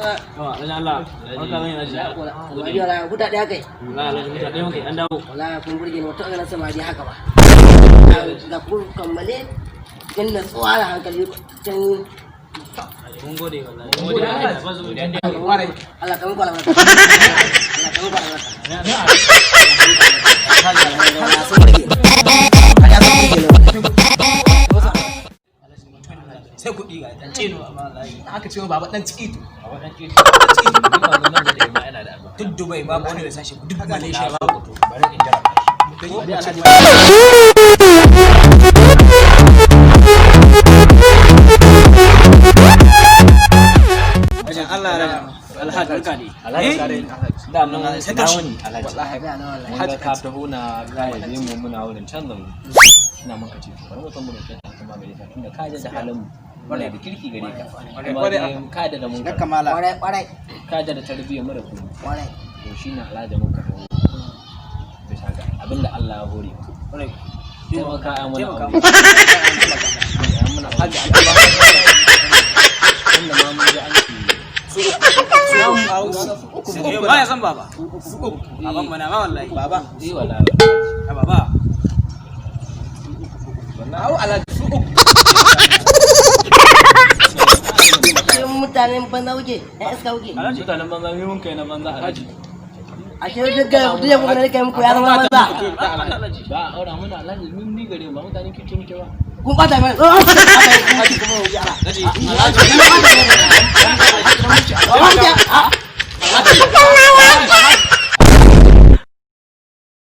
Yawa, Alhaji Allah. Barka zan yi Alhaji. Wani wala guda ɗaya kai. Wallahi Alhaji mutane ɗaya muke an dawo. Wala kun burge ni, wata ganin samari haka ba. Ga ku kammale cikin natsuwa da hankali can. Mun gode wallahi. Mun gode Alhaji. Ba su da Allah ka muku albarka. Allah ka muku albarka. Allah sun burge ni. Allah sun burge ni. Sai kuɗi ga dan cino amma wallahi aka ce baba dan ciki to. Baba dan ciki. Ciki ni ba nan da ma yana da albarka. Duk Dubai babu wani da san shi, duk Malaysia babu. To bari in jarraba shi. Bari Alhaji. Wajen Allah ya Alhaji, barka ne. Alhaji Da mun sai na kashi. wuni Alhaji. Wallahi. Mun ga ka taho na gaya mu muna wurin canza mu. Ina muka ce to bari mu san mu roƙe ka kuma gare ka, tunda ka da halin mu. Muna da kirki gare ka. Kuma dai ka da mun Kamala. Kwarai kwarai. Ka da tarbiyyar mu da kuma. Kwarai. To shine Alhaji muka taho. Bisa ga abinda Allah ya hore. Kwarai. Taimaka ai mana Taimaka aure. Ai mana aure. Tunda ma mun ji an ce Ba ya san baba. Baban mana ma wallahi. Baba. eh wallahi. Ya baba. Au Alhaji su uku. Cikin mutanen banza kuke, ɗan iska kuke. Mutanen banza mu mun kai na banza Alhaji. Ashe duk ga duk yabo da nake muku ya zama banza. Ba a aura muna Alhaji, mun ni gare mu ba mutanen kirki muke ba. Kun bata mana. Oh, kun kuma ku gyara. Alhaji. Alhaji.